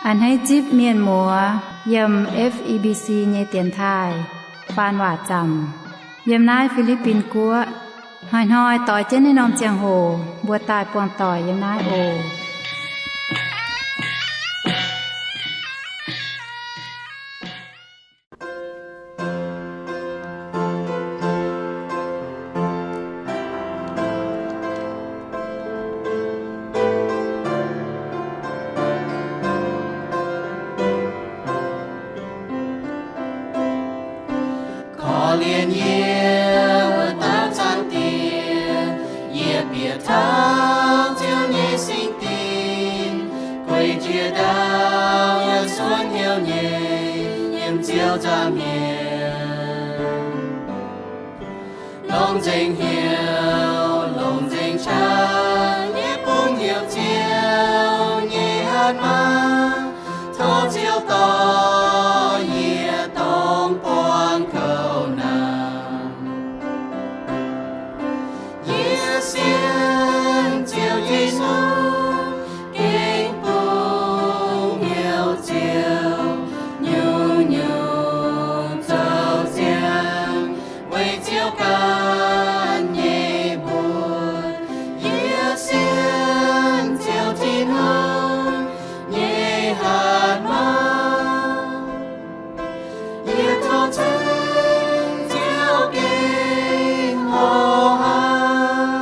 A'hneiv zipv mienh muoz yiem F E B C nyei dienx taaih faan waac zaamc yiem naaiv Fi^li^bin Guoqv. Hnoi-hnoi doix jienv naaiv norm ziangh hoc mbuo daaih buangh doic yiem naaiv oc. Korv-lienh yie wuov dauh Zaangc Diex, yie bieqc taux Ziouv nyei singx dinc, gueic jiex ndau yaac cuotv hnyouv nyei yiem Ziouv nzangc mienh. Longc nzengc hnyouv, longc nzengc qaqv, yie bungx heuc Ziouv nyei hatc maaz. Tov Ziouv dorh yie dongh buangv kouv naaic. Yie sienx Ziouv Yesu, gengh bungx heuc Ziouv nyungc-nyungc zoux ziangh weic Ziouv ganh nyei mbuox. Yie sienx Ziouv Tin-Hungh nyei hatc maaz. Yie tov ceng Ziouv gengh hlo hnangv.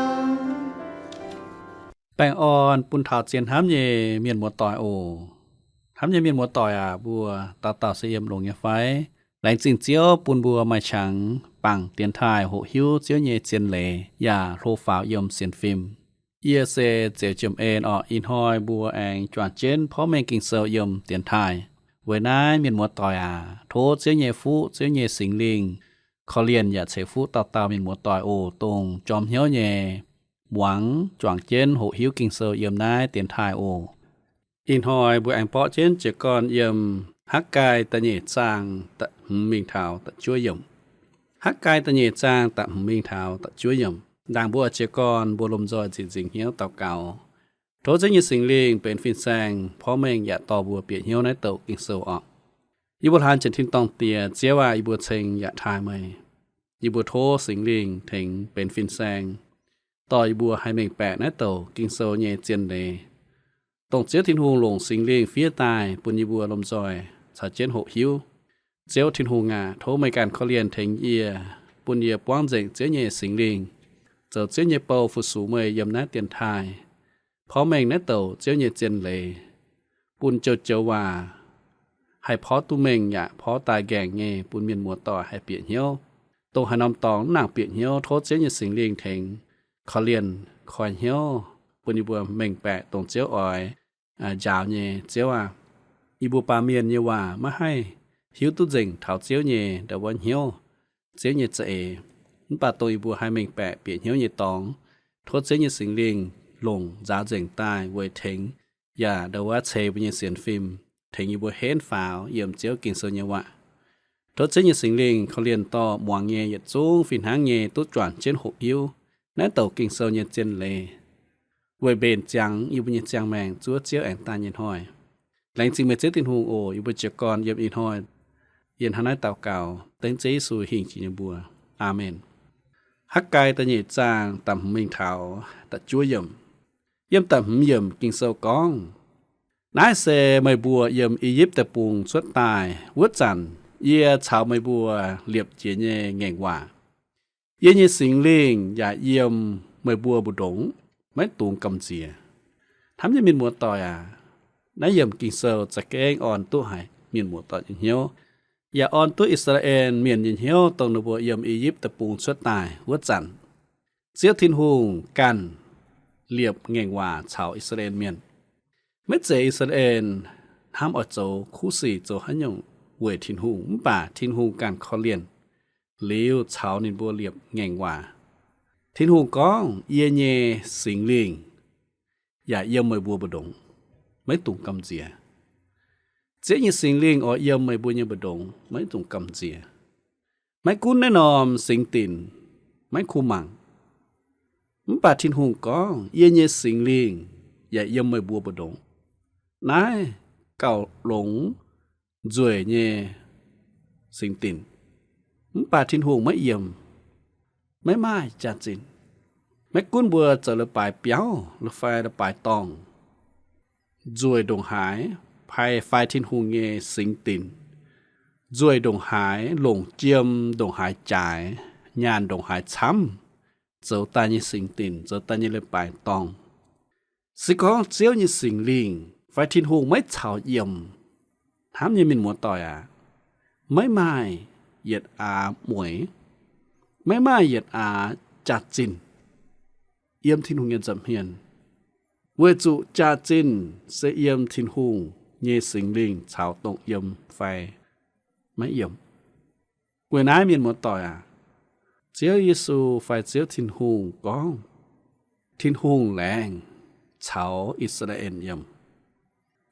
Baengh orn bun taux zien hnamv nyei mienh muoz-doic oc. Hnamv nyei mienh muoz-doic aac, mbuo dauh dauh se yiem longx nyei fai? Laengz zingh Ziouv bun mbuo maaih qangx bangc dienx taaih hoqc hiuv Ziouv nyei zien leiz yaac hlo faaux yiem sienx fim. Yie se Zeux Jiem En orqc. Ih hnoi mbuo aengx juangc jienv porv mengh Ging-Sou yiem dienx taaih. Weic naaiv mienh muoz-doic aac, tov Ziouv nyei fuqv, Ziouv nyei Singx Lingh korv-lienh yaac ceix fuqv dauh dauh mienh muoz-doic oc, dongh jorm hnyouv nyei muangx juangc jienv hoqc hiuv Ging-Sou yiem naaiv dienx taaih oc. Ih hnoi mbuo aengx borqv jienv jiez gorn yiem Hakv^gai da'nyeic zaang da'hmz mingh taux da'juov yiemc. Hakv^gai da'nyeic zaang da'hmz mingh taux da'juov yiemc. Ndaangc mbuo jiez gorn, mbuo lomh nzoih nzieqc nzingc hnyouv daux gaux. Tov Ziouv nyei Singx Lingh benx fin-saeng porv mengh yaac dorh mbuo bieqc hnyouv naaiv douc Ging-Sou orqc. Yie mbuo hlaang janx tin-dorngh Diex, Ziouv aac, yie mbuo ceng yaac taaih meih. Yie mbuo tov Singx Lingh tengx benx fin-saeng, dorh yie mbuo haih mengh baeqc naaiv douc Ging-Sou nyei zien leiz. Dongh Ziouv Tin-Hungh longc Singx Lingh fiev daaih bun yie mbuo lomh nzoih caux jienv hoqc hiuv. Ziouv Tin-Hungh aac, tov meih ganh korv-lienh tengx yie, bun yie buangv nzengc Ziouv nyei Singx Lingh, zoux Ziouv nyei bou fu-sux meih yiem naaiv dienx taaih, porv mengh naaiv douc Ziouv nyei zien leiz, bun joux-joux waac haih porv duqv mengh yaac porv daaih nqaengc nyei bun mienh muoz-doic haih bieqc hnyouv. Dongh haaix norm dorngx mv nangc bieqc hnyouv, tov Ziouv nyei Singx Lingh tengx korv-lienh koi hnyouv, bun yie mbuo mengh baeqc dongh Ziouv oix njaaux nyei. Ziouv aac, yie mbuo baamh mienh nyei waac maiv haih hiuv duqv nzengc taux Ziouv nyei ndau wuov hnyouv, Ziouv nyei za'eix. Mv baac dongh yie mbuo haih mengh baeqc bieqc hnyouv nyei dorngx, tov Ziouv nyei Singx Lingh longc nzaaux nzengc daaih weic tengx yaac ndau wuov ceix mbuo nyei sienx fim, tengx yie mbuo henv faaux yiem Ziouv Ging-Sou nyei waac. Tov Ziouv nyei Singx Lingh korv-lienh dorh muangx nyei yietc zungv fih hnangv nyei duqv juangc jienv hoqc hiuv naaiv douc Ging-Sou nyei zien leiz, weic mbenc ziangx yie mbuo nyei ziangh maengc zuov Ziouv aengx daaih nyei hnoi. Laengz zingh meih Ziouv Tin-Hungh oc. Yie mbuo jiez gorn yiem ih hnoi yie hnangv naaiv daux gaux dengv Ziouv Yesu hingh jiex nyei mbuox. Aamen. Hakv^gai da'nyeic zaang da'hmz mingh taux da'juov yiemc. Yiem da'hmz yiemc Ging-Sou gorngv, naaiv se meih mbuo yiem I^yipv Deic-Bung cuotv daaih wuov zanc, yie caux meih mbuo liepc jiez nyei ngaengc waac. Yie nyei Singx Lingh yaac yiem meih mbuo mbu'ndongx, maiv dungx gamh nziex. Hnamv nyei mienh muoz-doic aac, naaiv yiemc Ging-Sou za'gengh orn duqv haic mienh muoz-doic nyei hnyouv, yaac orn duqv I^saa^laa^en Mienh nyei hnyouv dongh ninh mbuo yiem I^yipv Deic-Bung cuotv daaih wuov zanc. Ziouv Tin-Hungh ganh liepc ngaengc waac caux I^saa^laa^en Mienh. Maiv zeiz I^saa^laa^en hnamv oix zoux kuv sic zoux haaix nyungc weic Tin-Hungh, mv baac Tin-Hungh ganh korv-lienh liuz caux ninh mbuo liepc ngaengc waac. Tin-Hungh gorngv, yie nyei Singx Lingh yaac yiem meih mbuo mbu'ndongx, maiv dungx gamh nziex. Ziouv nyei Singx Lingh oix yiem meih mbuo nyei mbu'ndongx, maiv dungx gamh nziex. Maiv gunv naaiv norm singx dinc maiv kuh mangc, mv baac Tin-Hungh gorngv, yie nyei Singx Lingh yaac yiem meih mbuo mbu'ndongx. Naaiv gauh longx nzueic nyei singx dinc. Mv baac Tin-Hungh maiv yiem, maiv maaih jaax-zinh. Maiv gunv mbuo zoux leiz-baaix biauv fai leiz-baaix dorngh, nzueic ndongc haaix, fai, fai Tin-Hungh nyei singx dinc, nzueic ndongc haaix, longc jiem ndongc haaix jaaix, nyaanh ndongc haaix camv, zoux daaih nyei singx dinc, zoux daaih nyei leiz-baaix dorngh. Se gorngv Ziouv nyei Singx Lingh fai Tin-Hungh maiv caux yiem, hnamv nyei mienh muoz-doic aac, maiv maaih yietc aax mueiz, maiv maaih yietc aax jaax-zinh yiem Tin-Hungh nyei nza'hmien. Weic zuqc jaax-zinh se yiem Tin-Hungh nyei Singx Lingh caux dongh yiem fai maiv yiem. Weic naaiv mienh muoz-doic aac, Ziouv Yesu fai Ziouv Tin-Hungh gorngv, Tin-Hungh laengz caux I^saa^laa^en yiem.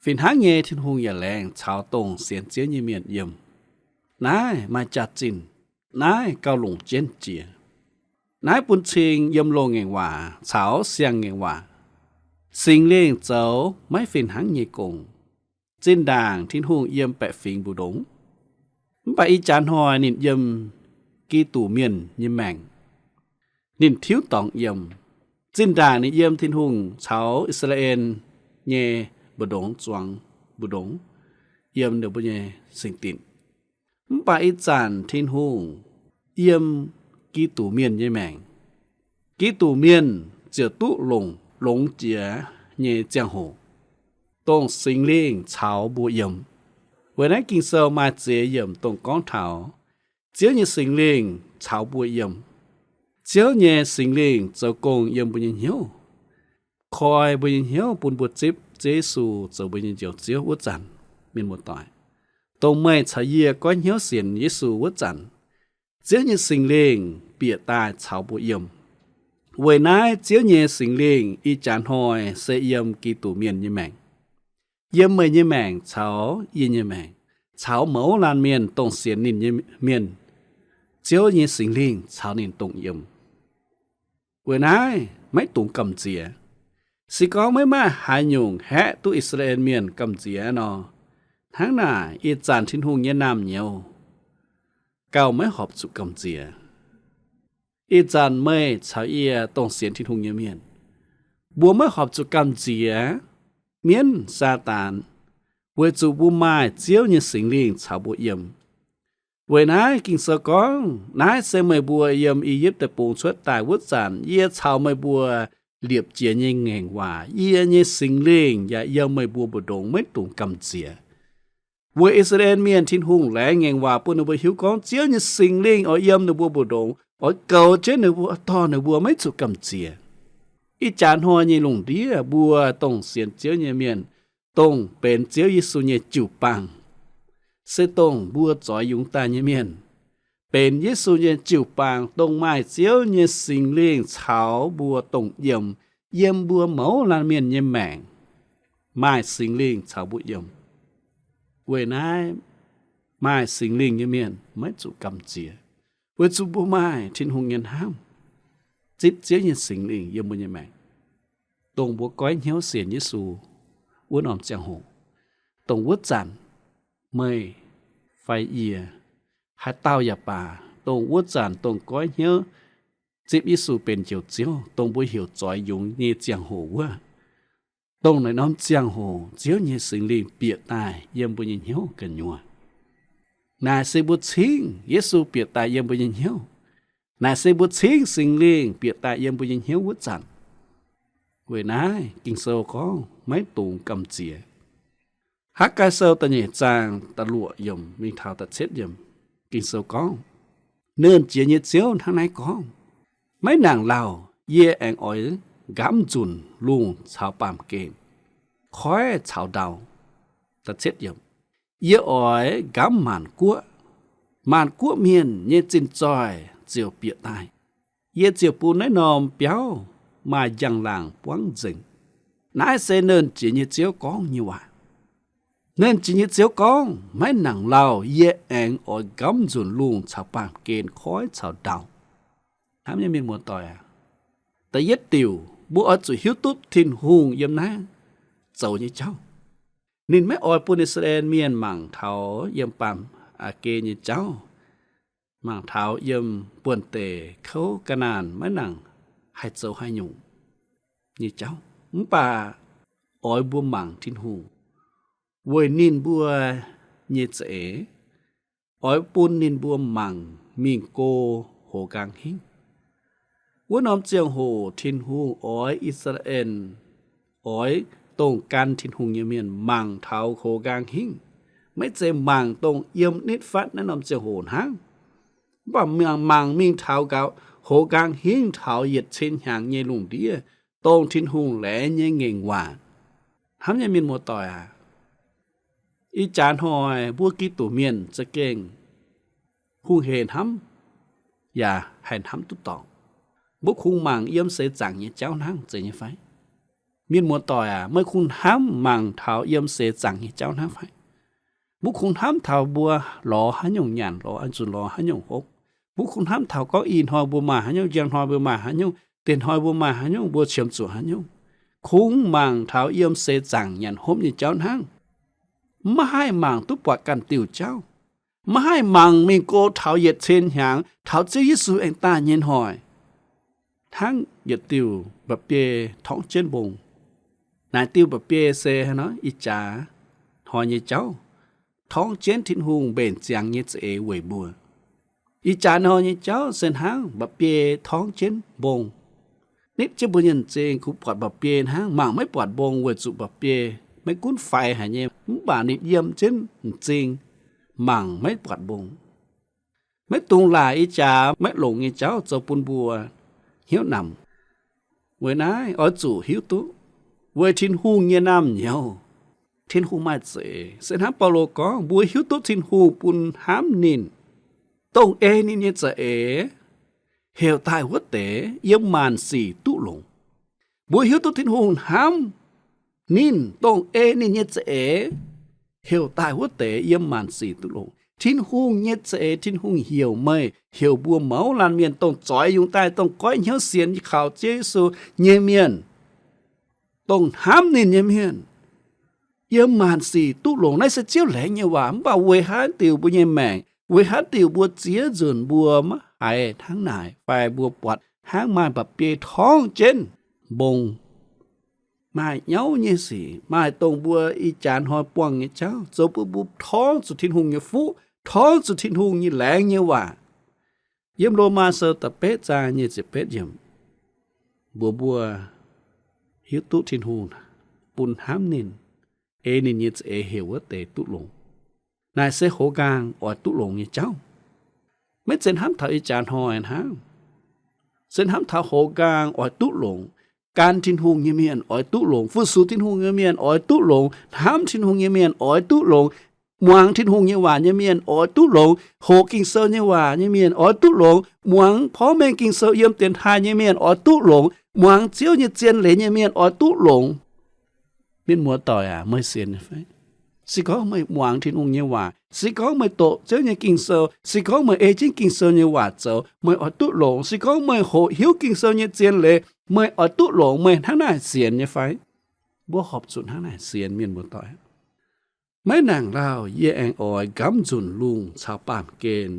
Fih hnangv nyei Tin-Hungh yaac laengz caux dongh sienx Ziouv nyei mienh yiem. Naaiv maaih jaax-zinh, naaiv gauh longc jienv jiex. Naaiv bun cing yiem loz-ngaengc waac caux siang-ngaengc waac. Singx Lingh zoux maiv fih hnangv nyei gong. Zinh ndaangc Tin-Hungh yiem baeqc fingx mbu'ndongx, mv baac ih jaax hnoi ninh yiem Giduc Mienh nyei maengc. Ninh tiuv dorngx yiem. Zinh ndaangc ninh yiem Tin-Hungh caux I^saa^laa^en nyei mbu'ndongx zuangx mbu'ndongx, yiem ninh mbuo nyei singx dinc. Mv baac ih zanc Tin-Hungh yiem Giduc Mienh nyei maengc. Giduc Mienh ziouc duqv longc longx jiex nyei ziangh hoc, dongh Singx Lingh caux mbuo yiem. Weic naaiv Ging-Sou maaih ziex yiemc dongh gorngv taux Ziouv nyei Singx Lingh caux mbuo yiem. Ziouv nyei Singx Lingh zoux gong yiem mbuo nyei hnyouv, koi mbuo nyei hnyouv bun mbuo zipv Ziouv Yesu zoux mbuo nyei Njoux Ziouv wuov zanc, mienh muoz-doic, dongh meih caux yie goiv hnyouv sienx Yesu wuov zanc, Ziouv nyei Singx Lingh bieqc daaih caux mbuo yiem. Weic naaiv Ziouv nyei Singx Lingh ih jaax hnoi se yiem Giduc Mienh nyei maengc, yiem meih nyei maengc caux yie nyei maengc, caux mouz laanh mienh dongh sienx ninh nyei mienh. Ziouv nyei Singx Lingh caux ninh dongh yiem. Weic naaiv maiv dungx gamh nziex. Se gorngv maiv maaih haaix nyungc haeqv duqv I^saa^laa^en Mienh gamh nziex nor, hnangv naaic ih zanc Tin-Hungh nyei naamh nyouz gauh maiv horpc zuqc gamh nziex. Ih zanc meih caux yie dongh sienx Tin-Hungh nyei mienh, mbuo maiv horpc zuqc gamh nziex mienv Saadaan, weic zuqc mbuo maaih Ziouv nyei Singx Lingh caux mbuo yiem. Weic naaiv Ging-Sou gorngv, naaiv se meih mbuo yiem I^yipv Deic-Bung cuotv daaih wuov zanc yie caux meih mbuo liepc jiez nyei ngaengc waac. Yie nyei Singx Lingh yaac yiem meih mbuo mbu'ndongx, maiv dungx gamh nziex. Weic I^saa^laa^en Mienh Tin-Hungh laengz ngaengc waac bun ninh mbuo hiuv gorngv Ziouv nyei Singx Lingh oix yiem ninh mbuo mbu'ndongx, oix goux jienv ninh mbuo, dorh ninh mbuo maiv zuqc gamh nziex. Ih jaax hnoi nyei lungh ndiev mbuo dongh sienx Ziouv nyei mienh, dongh benx Ziouv Yesu nyei jiu-baang, se dongh mbuo zoix yungz daaih nyei mienh, benx Yesu nyei jiu-baang, dongh maaih Ziouv nyei Singx Lingh caux mbuo dongh yiem, yiem mbuo mouz laanh mienh nyei maengc, maaih Singx Lingh caux mbuo yiem. Weic naaiv maaih Singx Lingh nyei mienh maiv zuqc gamh nziex, weic zuqc mbuo maaih Tin-Hungh nyei hnamv, zipv Ziouv nyei Singx Lingh yiem mbuo nyei maengc, dongh mbuo goiv hnyouv sienx Yesu wuov norm ziangh hoc, dongh wuov zanc meih fai yie, haaix dauh yaac baac, dongh wuov zanc dongh goiv hnyouv zipv Yesu benx Njoux Ziouv, dongh mbuo heuc zoix yungz nyei ziangh hoc wuov, dongh naaiv norm ziangh hoc Ziouv nyei Singx Lingh bieqc daaih yiem mbuo nyei hnyouv gu'nyuoz. Naaic se mbuo cingv Yesu bieqc daaih yiem mbuo nyei hnyouv. Naaic se mbuo cingv Singx Lingh bieqc daaih yiem mbuo nyei hnyouv wuov zanc. Weic naaiv Ging-Sou gorngv maiv dungx gamh nziex. Hakv^gai Sou da'nyeic zaang da'luoqc yiemc mingh taux da'cietv yiemc, Ging-Sou gorngv, Nernh Jiex nyei Ziouv hnangv naaiv gorngv, Maiv nangc lauh, yie aengx oix nqamv nzunc lungh caux baamh gen, koiv caux ndau. Yie oix nqamv maanc guoqv. Maanc guoqv mienh nyei zinh zoih ziouc bieqc daaih. Yie ziouc bun naaiv norm biauv maaih njang-laangc buangv nzengc. Naaiv se Nernh Jiex nyei Ziouv gorngv nyei waac. Nernh Jiex nyei Ziouv gorngv, Maiv nangc lauh, yie aengx oix nqamv nzunc lungh caux baamh gen, koiv caux ndau. Hnamv nyei mienh muoz-doic aac, da'yietv diuc mbuo oix zuqc hiuv duqv Tin-Hungh yiem naaiv zoux nyei jauv. Ninh maiv oix bun I^saa^laa^en Mienh mangc taux yiem baamh, aa, gen nyei jauv, mangc taux yiem buonv-deic kouv ga'naanh maiv nangc haih zoux haaix nyungc nyei jauv. Mv baac oix mbuo mangc Tin-Hungh weic ninh mbuo nyei za'eix, oix bun ninh mbuo mangc mingh go hoz nqaang hingv. Wuov norm ziangh hoc Tin-Hungh oix I^saa^laa^en, oix dongh gan Tin-Hungh nyei mienh mangc taux hoz nqaang hingv. Maiv zeiz mangc dongh yiem nitv fatv naaiv norm ziangh hoc hnangv. Mv baac mangc, mangc mingh taux gaux hoz nqaang hingv taux yietc cin hnyangx nyei lungh ndiev, dongh Tin-Hungh laengz nyei ngaengc waac. Hnamv nyei mienh muoz-doic aac, ih jaax hnoi mbuo Giduc mienh za'gengh hungh heic hnamv, yaac haih hnamv duqv dorngc. Mbuo kungx mangc yiem seix zaangc nyei jauv hnangv, zeiz nyei fai? Mienh muoz-doic aac, meih kungx hnamv mangc taux yiem seix zaangc nyei jauv hnangv fai? Mbuo kungx hnamv taux mbuo lorz haaix nyungc nyanc, lorz, zuqc lorz haaix nyungc hopv. Mbuo kungx hnamv taux gorngv ih hnoi mbuo maaih haaix nyungc, njang hnoi mbuo maaih haaix nyungc, deix hnoi mbuo maaih haaix nyungc, mbuo qiemx zuqc haaix nyungc. Kungx mangc taux yiem seix zaangc nyanc hopv nyei jauv hnangv. Maiv haih mangc duqv buatc ganh diuh jauv. Maiv haih mangc mingh go taux yietc cin hnyangx, taux Ziouv Yesu aengx daaih nyei hnoi. Hnangv yietc diuh mba'biei torngv jienv mbong. Naaic diuh mba'biei se haaix nor? Ih jaax hnoi nyei jauv torngv jienv Tin-Hungh mbenc ziangx nyei za'eix weic mbuo. Ih jaax hnoi nyei jauv se hnangv mba'biei torngv jienv mbong. Nitv jienv mbuo nyei m'zing kungx buatc mba'biei hnangv, mangc maiv buatc mbong weic zuqc mba'biei maiv gunv faix haic nyei, mv baac ninh yiem jienv m'zing, mangc maiv buatc mbong. Maiv dungx laaic ih jaax maiv longx nyei jauv zoux bun mbuo hnyouv namx. Weic naaiv oix zuqc hiuv duqv weic Tin-Hungh nyei naamh nyouz, Tin-Hungh maaih za'eix. Se hnangv Baulo gorngv, mbuo hiuv duqv Tin-Hungh bun hnamv ninh, dongh ei ninh nyei za'eix heuc daaih wuov deix yiem maanc sic duqv longx. Mbuo hiuv duqv Tin-Hungh hnamv ninh, dongh ei ninh nyei za'eix heuc daaih wuov deix yiem maanc sic duqv longx. Tin-Hungh nyei za'eix, Tin-Hungh heuc meih, heuc mbuo mouz laanh mienh dongh zoix yungz daaih, dongh goiv hnyouv sienx kaux Ziouv Yesu nyei mienh, dongh hnamv ninh nyei mienh, yiem maanc sic duqv longx. Naaiv se Ziouv laengz nyei waac. Mv baac weic haaix diuc mbuo nyei maengc, weic haaix diuc mbuo ziex nzunc mbuo maiv haiz hnangv naaic, fai mbuo buatc hnangv maaih mba'biei torngv jienv mbong? Maaih nyauv nyei sic, maaih dongh mbuo ih jaax hnoi buangh nyei jauv zoux bun mbuo torngv zuqc Tin-Hungh nyei fuqv, torngv zuqc Tin-Hungh nyei laengz nyei waac. Yiem Lomaa Sou da'betv zaang nyic ziepc betv yiemc, mbuox mbuo hiuv duqv Tin-Hungh bun hnamv ninh, ei ninh nyei za'eix heuc wuov deix duqv longx. Naaic se hoz nqaang oix duqv longx nyei jauv. Maiv zeiz hnamv taux ih jaax hnoi hnangv. Se hnamv taux hoz nqaang oix duqv longx, gan Tin-Hungh nyei mienh oix duqv longx, fu-sux Tin-Hungh nyei mienh oix duqv longx, hnamv Tin-Hungh nyei mienh oix duqv longx, muangx Tin-Hungh nyei waac nyei mienh oix duqv longx, hoqc Ging-Sou nyei waac nyei mienh oix duqv longx, muangx porv mengh Ging-Sou yiem dienx taaih nyei mienh oix duqv longx, muangx Ziouv nyei zien leiz nyei mienh oix duqv longx. Mienh muoz-doic aac, meih sienx nyei fai? Se gorngv meih muangx Tin-Hungh nyei waac, se gorngv meih doqc Ziouv nyei Ging-Sou, se gorngv meih ei jienv Ging-Sou nyei waac zoux, meih oix duqv longx. Se gorngv meih hoqc hiuv Ging-Sou nyei zien leiz, meih oix duqv longx. Meih hnangv naaic sienx nyei fai? Mbuo horpc zuqc hnangv naaic sienx, mienh muoz-doic. Maiv nangc lauh yie aengx oix nqamv nzunc lungh caux baamh gen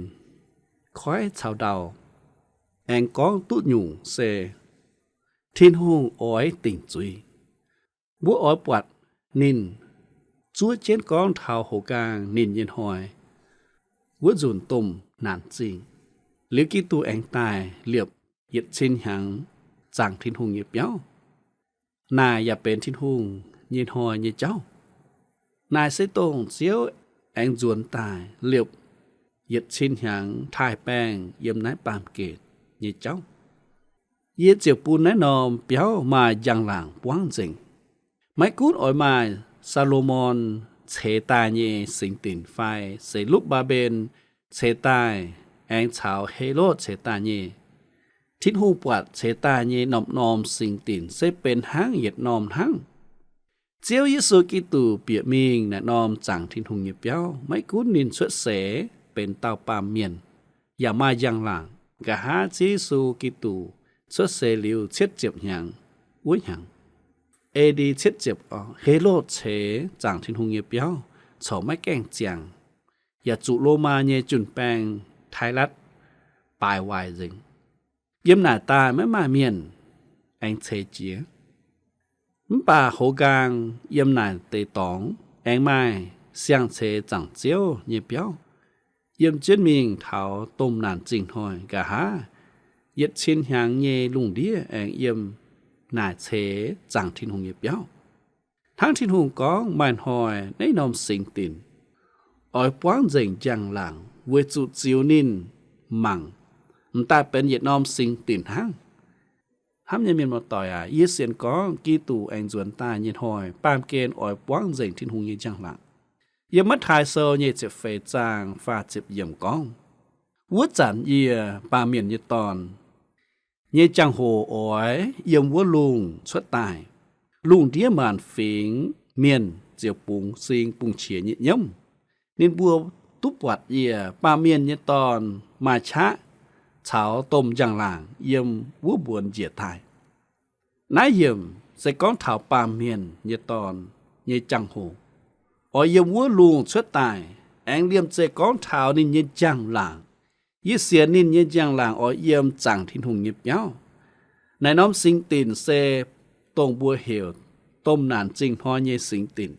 koiv caux ndau, aengx gorngv duqv nyungc se Tin-Hungh oix dingc zuiz. Mbuo oix buatc ninh zuov jienv gorngv taux hoz nqaang ninh nyei hnoi wuov nzunc domh naanc zingh, liuz Giduc aengx daaih liepc yietc cin hnyangx zaangc Tin-Hungh nyei biauv. Naaic yaac benx Tin-Hungh nyei hnoi nyei jauv. Naaic se dongh Ziouv aengx nzuonx daaih liepc yietc cin hnyangx taaih baengh yiem naaiv baamh gen nyei jauv. Yie ziouc bun naaiv norm biauv maaih njang-laangc buangv nzengc. Maiv gunv oix maaih Saa^lo^morn ceix daaih nyei singx dinc fai Selupv^mbaa^mben ceix daaih aengx caux Helotv ceix daaih nyei, Tin-Hungh buatc ceix daaih nyei norm-norm singx dinc se benx hnangv yietc norm hnangv. Ziouv Yesu Giduc bieqc mingh naaiv norm zaangc Tin-Hungh nyei biauv, maiv gunv ninh cuotv seix benx dauh baamh mienh, yaac maaih njang-laangc. Nqa'haav Ziouv Yesu Giduc cuotv seix liuz cietv ziepc hnyangx wuov hnyangx, A D cietv ziepc, Helotv ceix zaangc Tin-Hungh nyei biauv corc maiv gaengh ziangx, yaac zuqc Lomaa nyei jun-baeng Tailatv baaix waaic nzengc. Yiem naaic daaih maiv maaih mienh aengx ceix jiez. Mv baac hoz nqaang yiem naaic deix dorngx aengx maaih siang-ceix zaangc Ziouv nyei biauv. Yiem jienv mingh taux domh naanc zingh hnoi, nqa'haav yietc cin hnyangx nyei lungh ndiev aengx yiem naaic ceix zaangc Tin-Hungh nyei biauv. Hnangv Tin-Hungh gorngv, maaih hnoi naaiv norm singx dinc oix buangv nzengc njang-laangc weic zuqc ziux ninh mangc, m'daaih benx yietc norm singx dinc hnangv. Hnamv nyei mienh muoz-doic aac, yie sienx gorngv Giduc aengx nzuonx daaih nyei hnoi, baamh gen oix buangv nzengc Tin-Hungh nyei njang-laangc. Yiem Matv^taai Sou nyei ziepc feix zaang faah ziepc yiemc gorngv, wuov zanc yie, Baamh Mienh nyei Dorn, nyei jangx-hoc oix yiem wuov lungh cuotv daaih. Lungh ndiev maanc fingx mienh ziouc bungx sing bungx qiex nyei nyiemv. Ninh mbuo duqv buatc yie, Baamh Mienh nyei Dorn, maaih qaqv caux domh njang-laangc yiem wuov mbuonx njiec daaih. Naaiv yiemc se gorngv taux Baamh Mienh nyei Dorn nyei jangx-hoc oix yiem wuov lungh cuotv daaih, aengx liemh zeih gorngv taux ninh nyei njang-laangc. Yie sienx ninh nyei njang-laangc oix yiem zaangc Tin-Hungh nyei biauv. Naaiv norm singx dinc se dongh mbuo heuc domh naanc zingh hnoi nyei singx dinc.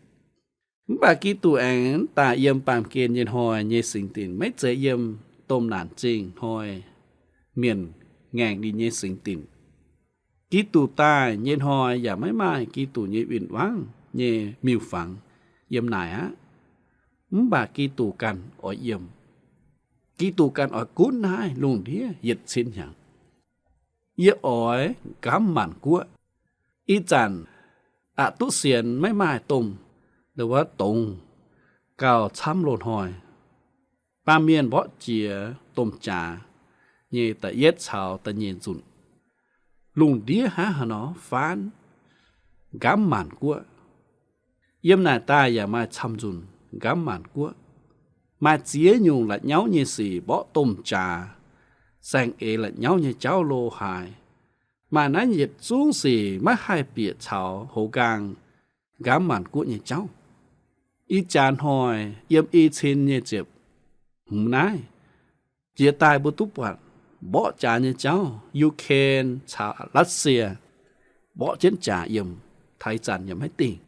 Mv baac Giduc aengx daaih yiem baamh gen nyei hnoi nyei singx dinc maiv zeiz yiem domh naanc zingh hnoi mienh ngaengc ninh nyei singx dinc. Giduc daaih nyei hnoi yaac maiv maaih Giduc nyei win-wangv nyei miuc-fangx yiem naaic aqv. Mv baac Giduc ganh oix yiem. Giduc ganh oix gunv naaiv lungh ndiev yietc cin hnyangx. Yie oix nqamv maanc guoqv. Ih zanc aqc duqv sienx maiv maaih domh wuov dongz gauh camv loz-hnoi. Baamh mienh mborqv jiex domh jaax nyei da'yietv caux da'nyeic nzunc. Lungh ndiev hnangv haaix nor faanv nqamv maanc guoqv. Yiem naaic daaih yaac maaih camv nzunc nqamv maanc guoqv. Maaih ziex nyungc la'nyauv nyei sic mborqv domh jaax, saeng-eix la'nyauv nyei jauv lo haaix. Maaih naaiv yietc zungv sic maiv haih bieqc caux hoz nqaang nqamv maanc guoqv nyei jauv. Ih jaax hnoi yiem i cin nyei ziepc hmz naaiv, jiex daaih mbuo duqv buatc mborqv jaax nyei jauv, Ukraine caux Russia mborqv jienv jaax yiem, taux ih zanc yaac maiv dingh.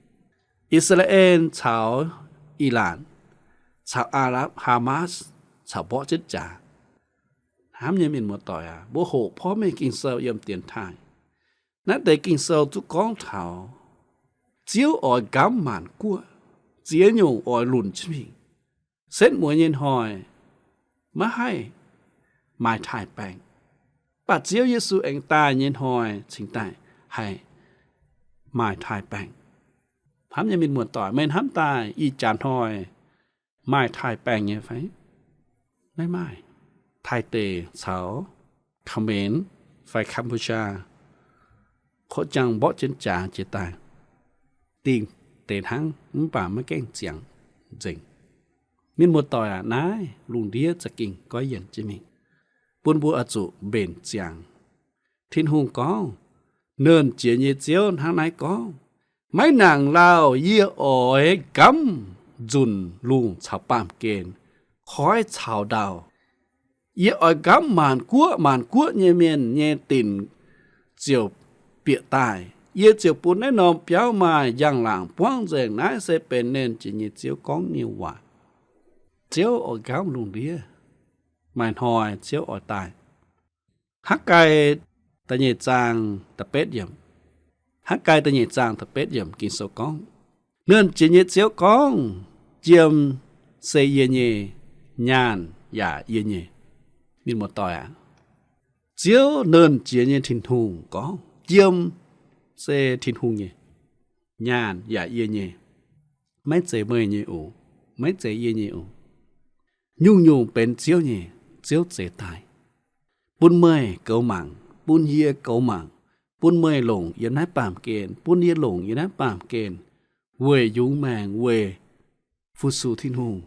I^saa^laa^en caux Iran caux Aa^lapv Hamas caux mborqv jienv jaax. Hnamv nyei mienh muoz-doic aac, mbuo hoqc porv mengh Ging-Sou yiem dienx taaih. Naaiv deix Ging-Sou zuqc gorngv taux Ziouv oix nqamv maanc guoqv, ziex nyungc oix lunc jienv mingh. Setv mueiz nyei hnoi maiv haih maaih taaih-baengh, mv baac Ziouv Yesu aengx daaih nyei hnoi cingx daaih haih maaih taaih-baengh. Hnamv nyei mienh muoz-doic, meih hnamv daaih ih jaax hnoi maaih taaih-baengh nyei fai? Maiv maaih. Taiv deic caux Khmer fai Cambodia, koqv jangx mborqv jienv jaax jiex daaih, dingh deix hnangv mv baac maiv gaengh ziangx nzengc. Mienh muoz-doic aac, naaiv lungh ndiev za'gengh goiv yienc jienv mingh, bun mbuo oix zuqc mbenc ziangx. Tin-Hungh gorngv, Nernh Jiex nyei Ziouv hnangv naaiv gorngv, Maiv nangc lauh, yie oix nqamv nzunc lungh caux baamh gen, koiv caux ndau. Yie oix nqamv maanc guoqv, maanc guoqv nyei mienh nyei dinc ziouc bieqc daaih. Yie ziouc bun naaiv norm biauv maaih njang-laangc buangv nzengc. Naaiv se benx Nernh Jiex nyei Ziouv gorngv nyei waac. Ziouv oix nqamv lungh ndiev. Maaih hnoi Ziouv oix daaih. Hakv^gai da'nyeic zaang da'betv yiemc. Hakv^gai da'nyeic zaang da'betv yiemc Ging-Sou gorngv, Nernh Jiex nyei Ziouv gorngv, Jiem se yie nyei, nyaanh yaac yie nyei. Mienh muoz-doic aac, Ziouv Nernh Jiex nyei Tin-Hungh gorngv, Jiem se Tin-Hungh nyei, nyaanh yaac yie nyei. Maiv zeiz meih nyei oc, maiv zeiz yie nyei oc. Nyungc-nyungc benx Ziouv nyei. Ziouv zeix daaih, bun meih goux mangc, bun yie goux mangc, bun meih longc yiem naaiv baamh gen, bun yie longc yiem naaiv baamh gen, weic yungz maengc, weic fu-sux Tin-Hungh,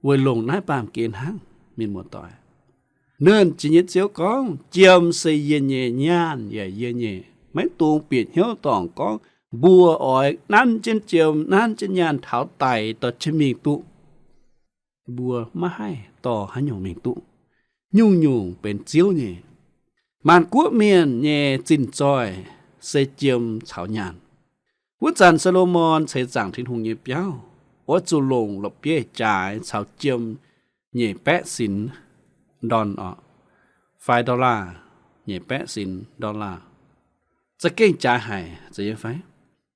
weic longc naaiv baamh gen hnangv. Mienh muoz-doic, Nernh Jiex nyei Ziouv gorngv, Jiem se yie nyei, nyaanh yaac yie nyei. Maiv dungx bieqc hnyouv dorngc gorngv Mbuo oix nanv jienv jiem, nanv jienv nyaanh taux daic dorh jienv mingh duqv. Mbuo maiv haih dorh haaix nyungc mingh duqv. Nyungc-nyungc benx Ziouv nyei. Maanc guoqv mienh nyei zinh zoih se jiem caux nyaanh. Wuov zanc Saa^lo^morn ceix zaangc Tin-Hungh nyei biauv, oix zuqc longc la'bieiv-jaaix caux jiem nyic baeqv sinx ndorn oc, fai dollar, nyic baeqv sinx dollar. Za'gengh jaaix haic, zeiz nyei fai?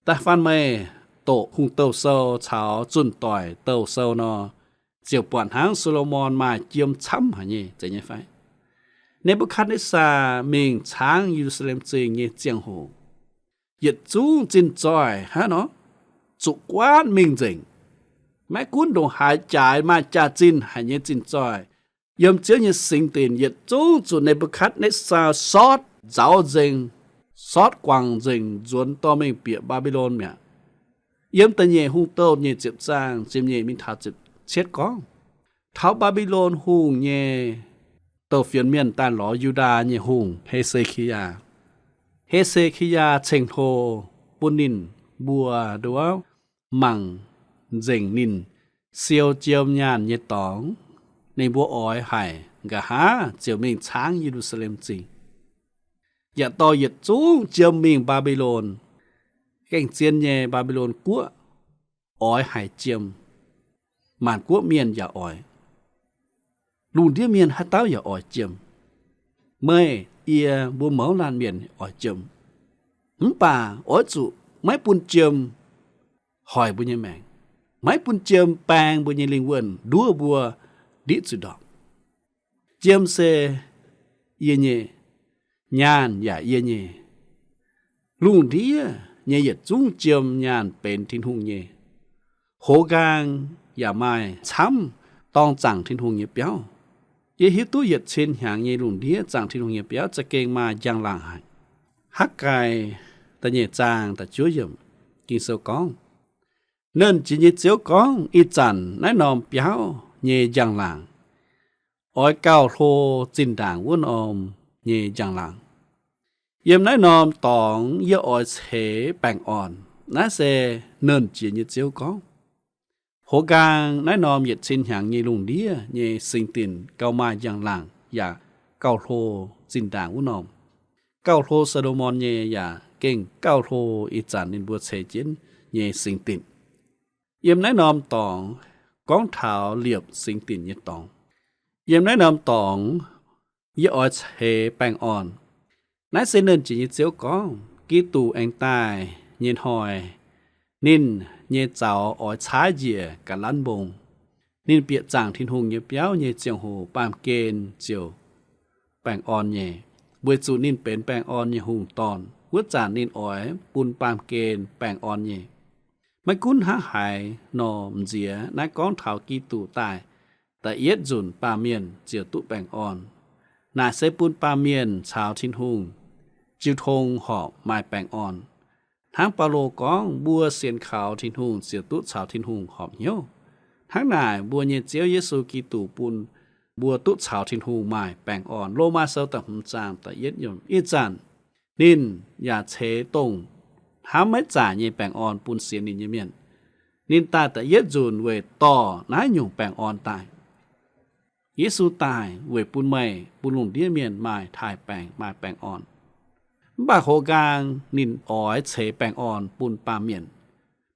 Da'faanh meih doqc Hungh Douh Sou caux Zunh Doic Douh Sou nor, ziouc buatc hnangv Saa^lo^morn maaih jiem camv haic nyei, zeiz nyei fai? Ne^mbu^katv^netv^saa mingh caangv Ye^lu^saa^lem Zingh nyei ziangh hoc, yietc zungv zinh zoih hnangv nor, zuqc guaatv mingh nzengc. Maiv gunv ndongc haaix jaaix maaih jaax-zinh haic nyei zinh zoih, yiem Ziouv nyei singx dinc yietc zungv zuqc Ne^mbu^katv^netv^saa sortv nzauz nzengc, sortv guangc nzengc, nzuonx dorh mingh bieqc Mbaa^mbi^lon mi'aqv. Yiem da'nyeic Hungh Douh nyic ziepc zaang ziepc nyeic mingh taux ziepc cietv gorngv, taux Mbaa^mbi^lon Hungh nyei douc fienx mienh daaih lorz Yu^ndaa nyei hungh, He^se^ki^yaa. He^se^ki^yaa ceng-hlo bun ninh mbuo nduov mangc nzengc ninh siou jiem nyaanh nyei dorngx. Ninh mbuo oix haic, nqa'haav ziouc mingh caangv Ye^lu^saa^lem Zingh, yaac dorh yietc zungv jiem mingh Mbaa^mbi^lon. Gengh zien nyei, Mbaa^mbi^lon guoqv oix haic jiem. Maanc guoqv mienh yaac oix. Lungh ndiev mienh haaix dauh yaac oix jiem. Meih, yie, mbuo mouz laanh mienh oix jiem. Mv baac oix zuqc maiv bun jiem hoic mbuo nyei maengc, maiv bun jiem baeng mbuo nyei lingh wuonh, nduov mbuo ndiqv zuqc ndorpc. Jiem se yie nyei, nyaanh yaac yie nyei. Lungh ndiev nyei yietc zungv jiem nyaanh benx Tin-Hungh nyei. Hoz nqaang yaac maaih camv dorng zaangc Tin-Hungh nyei biauv. Yie hiuv duqv yietc cin hnyangx nyei lungh ndiev zaangc Tin-Hungh nyei biauv za'gengh maaih njang-laangc haic. Hakv^gai da'nyeic zaang da'juov yiemc, Ging-Sou gorngv, Nernh Jiex nyei Ziouv gorngv, ih zanc naaiv norm biauv nyei njang-laangc oix gauh hlo zinh ndaangc wuov norm nyei njang-laangc. Yiem naaiv norm dorngx yie oix ceix baengh orn. Naaiv se Nernh Jiex nyei Ziouv gorngv. Hoz nqaang naaiv norm yietc cin hnyangx nyei lungh ndiev nyei singx dinc gauh maaih njang-laangc yaac gauh hlo zinh ndaangc wuov norm. Gauh hlo Saa^lo^morn nyei yaac gengh gauh hlo ih zanc ninh mbuo ceix jienv nyei singx dinc. Yiem naaiv norm dorngx gorngv taux liepc singx dinc nyei dorngx. Yiem naaiv norm dorngx yie oix ceix baengh orn. Naaiv se Nernh Jiex nyei Ziouv gorngv. Giduc aengx daaih nyei hnoi, ninh nyei zaux oix caaiv njiec ga'lanv mbong. Ninh bieqc zaangc Tin-Hungh nyei biauv nyei ziangh hoc baamh gen ziouc baengh orn nyei, weic zuqc ninh benx baengh orn nyei hungh dorn. Wuov zanc ninh oix bun baamh gen baengh orn nyei. Maiv gunv hnangv haaix nor m'nziex, naaiv gorngv taux Giduc daaih da'yietv nzunc baamh mienh ziouc duqv baengh orn. Naaic se bun baamh mienh caux Tin-Hungh jiu tong horpc maaih baengh orn. Hnangv Baulo gorngv, mbuo sienx kaux Tin-Hungh ziouc duqv caux Tin-Hungh horpc hnyouv. Hnangv naaic mbuo nyei Ziouv Yesu Giduc bun mbuo duqv caux Tin-Hungh maaih baengh orn. Lomaa Sou da'hmz zaang da'yietv yiemc. Ih zanc ninh yaac ceix dongh hnamv maiv zaaic nyei baengh orn bun sienx ninh nyei mienh. Ninh daaih da'yietv nzunc weic dorh naaiv nyungc baengh orn daaih. Yesu daaih weic bun meih, bun lungh ndiev mienh maaih taaih baengc, maaih baengh orn. Mv baac hoz nqaang ninh oix ceix baengh orn bun baamh mienh,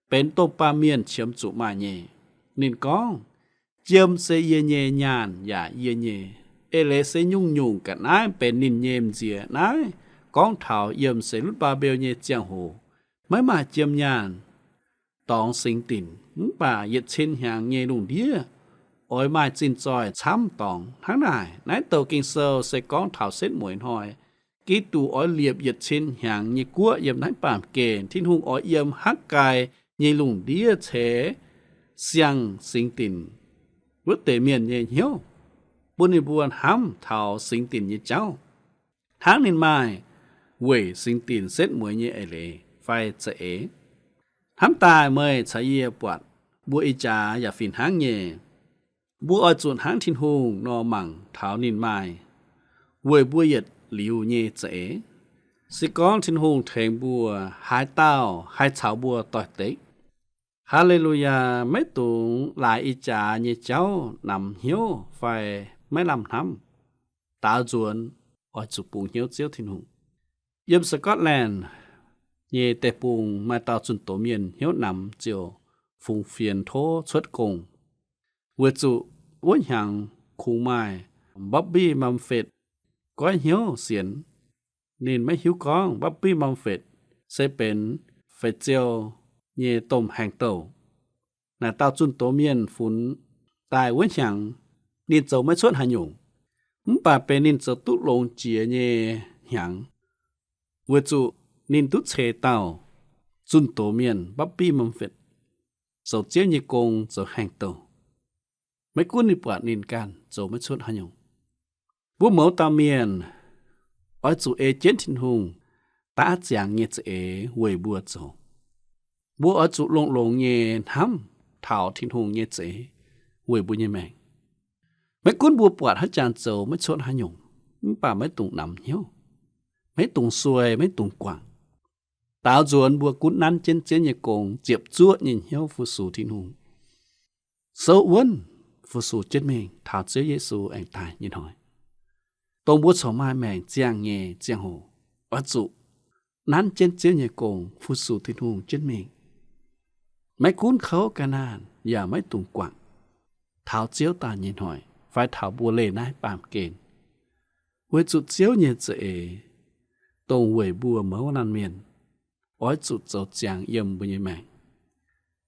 benx dongh baamh mienh qiemx zuqc maaih nyei. Ninh gorngv, jiem se yie nyei, nyaanh yaac yie nyei. Eix leiz se nyungc-nyungc ga'naaiv benx ninh nyei m'nziex. Naaiv gorngv taux yiem Ze^lu^mbaa^mbel nyei ziangh hoc maiv maaih jiem nyaanh dorngx singx dinc, mv baac yietc cin hnyangx nyei lungh ndiev oix maaih zinh zoih camv dorngx. Hnangv naaic, naaiv douc Ging-Sou se gorngv taux setv mueiz hnoi, Giduc oix liepc yietc cin hnyangx nyei guoqv yiem naaiv baamh gen. Tin-Hungh oix yiem Hakv^gai nyei lungh ndiev ceix siang-singx dinc wuov deix mienh nyei hnyouv, bun ninh mbuo hnamv taux singx dinc nyei jauv, hnangv ninh maaih weic singx dinc setv mueiz nyei eix leiz fai za'eix. Hnamv daaih meih caux yie buatc, mbuo ih jaax yaac fih hnangv nyei. Mbuo oix zuqc hnangv Tin-Hungh nor mangc taux ninh maaih weic mbuo yietc liuz nyei za'eix. Se gorngv Tin-Hungh tengx mbuo, haaix dauh haih caux mbuo doix-dekc? Haa^le^lu^yaa, maiv dungx laaix ih jaax nyei jauv namx hnyouv fai maiv lamh hnamv. Daaux nzuonx oix zuqc bungx hnyouv Ziouv Tin-Hungh. Yiem Scotland nyei deic-bung maaih dauh zunh doz mienh hnyouv namx ziouc fungx fienx tov cuotv gong, weic zuqc wuov hnyangx kungx maaih Bobby Mumford goiv hnyouv sienx. Ninh maiv hiuv gorngv Bobby Mumford se benx Fei Ziou nyei domh haengh douh. Naaic dauh zunh doz mienh funx daaih wuov hnyangx, ninh zoux maiv cuotv haaix nyungc, mv baac benx ninh zoux duqv longx jiex nyei hnyangx, weic zuqc ninh duqv ceix dauh zunh doz mienh Bobby Mumford zoux Ziouv nyei gong, zoux haengh douh. Maiv gunv ninh buatc ninh ganh zoux maiv cuotv haaix nyungc. Mbuo mouz dauh mienh oix zuqc ei jienv Tin-Hungh daav ziangx nyei za'eix weic mbuo zoux. Mbuo oix zuqc longx-longx nyei hnamv taux Tin-Hungh nyei za'eix weic mbuo nyei maengc. Maiv gunv mbuo buatc haaix jangx zoux maiv cuotv haaix nyungc, mv baac maiv dungx namx hnyouv, maiv dungx suei, maiv dungx guangc. Daaux nzuonx mbuo gunv nanv jienv Ziouv nyei gong, ziepc zuoqv nyei hnyouv fu-sux Tin-Hungh, souv wuonv fu-sux jienv mingh taux Ziouv Yesu aengx daaih nyei hnoi. Dongh mbuo corc maaih maengc ziangh nyei ziangh hoc, oix zuqc nanv jienv Ziouv nyei gong, fu-sux Tin-Hungh jienv mingh. Maiv gunv kouv ga'naanh yaac maiv dungx guangc, taux Ziouv daaih nyei hnoi fai taux mbuo leih naaiv baamh gen, weic zuqc Ziouv nyei za'eix, dongh weic mbuo mouz laanh mienh, oix zuqc zoux ziangx yiem mbuo nyei maengc.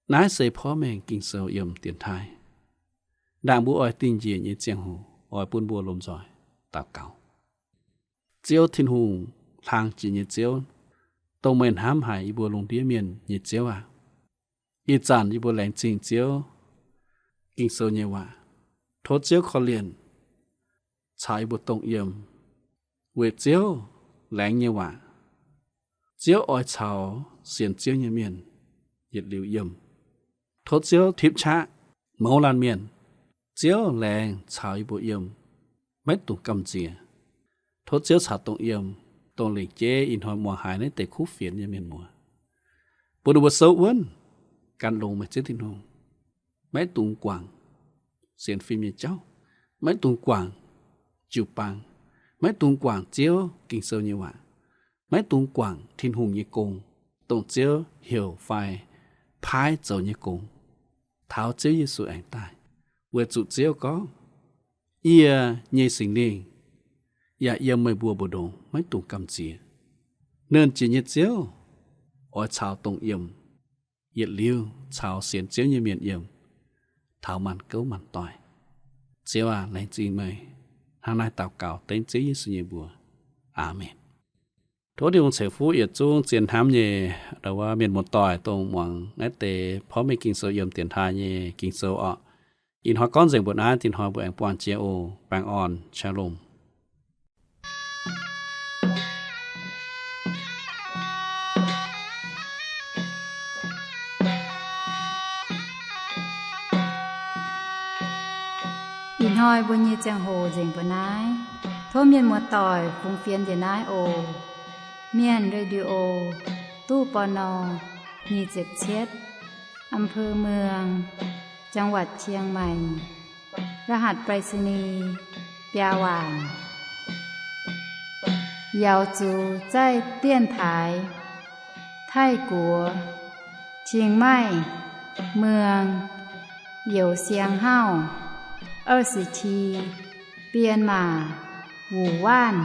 Naaiv se porv mengh Ging-Sou yiem dienx taaih. Ndaangc mbuo oix dingh njiec nyei ziangh hoc, oix bun mbuo lomh nzoih daux gaux. Ziouv Tin-Hungh, hlang jiex nyei Ziouv, dongh meih hnamv haic yie mbuo lungh ndiev mienh nyei Ziouv aac, ih zanc yie mbuo laengz zingh Ziouv Ging-Sou nyei waac. Tov Ziouv korv-lienh caux yie mbuo dongh yiem, weic Ziouv laengz nyei waac, Ziouv oix caux sienx Ziouv nyei mienh yietc liuz yiem. Tov Ziouv tipv qaqv mouz laanh mienh, Ziouv laengz caux yie mbuo yiem, maiv dungx gamh nziex. Tov Ziouv caux dongh yiem, dongh lingc jeiv ih hnoi muangx haiz naaiv deix kuv fienx nyei mienh muoz, bun ninh mbuo souv wuonv gan longx meih Ziouv Tin-Hungh, maiv dungx guangc sienx fim nyei jauv, maiv dungx guangc jiu-baang, maiv dungx guangc Ziouv Ging-Sou nyei waac, maiv dungx guangc Tin-Hungh nyei gong, dongh Ziouv heuc fai paaiv zoux nyei gong, taux Ziouv Yesu aengx daaih. Weic zuqc Ziouv gorngv, yie nyei Singx Lingh yaac yiem meih mbuo mbu'ndongx, maiv dungx gamh nziex. Nernh Jiex nyei Ziouv oix caux dongh yiem, yietc liuz caux sienx Ziouv nyei mienh yiem, taux maanc gouv maanc doic. Ziouv aac, laengz zingh meih. Hnangv naaiv daux gaux dengv Ziouv Yesu nyei mbuox. Aamen. Tov Tin-Hungh ceix fuqv yietc zungv zien hnamv nyei ndau wuov mienh muoz-doic, dongh muangx naaiv deix porv mengh Ging-Sou yiem dienx taaih nyei Ging-Sou orqc. Ih hnoi gorngv nzengc mbuo naaiv, dinh hnoi mbuo aengx buangh jiex oc. Baengh orn, Shalom. Ih hnoi mbuo nyei ziangh hoc nzengc mbuo naaiv. Tov mienh muoz-doic fungx fienx njiec naaiv oc. Mienh Radio, ตู้ ปณ. nyic ziepc cietv, อำเภอเมือง จังหวัดเชียงใหม่ รหัสไปรษณีย์ biaa waanc. Yaux zuqc zaih dienx taaix Taiv-Guoqv, Chiang Mai, Muang, Youh Siang Hauv, 二十七, Bienh Maac, Wuh Waanc.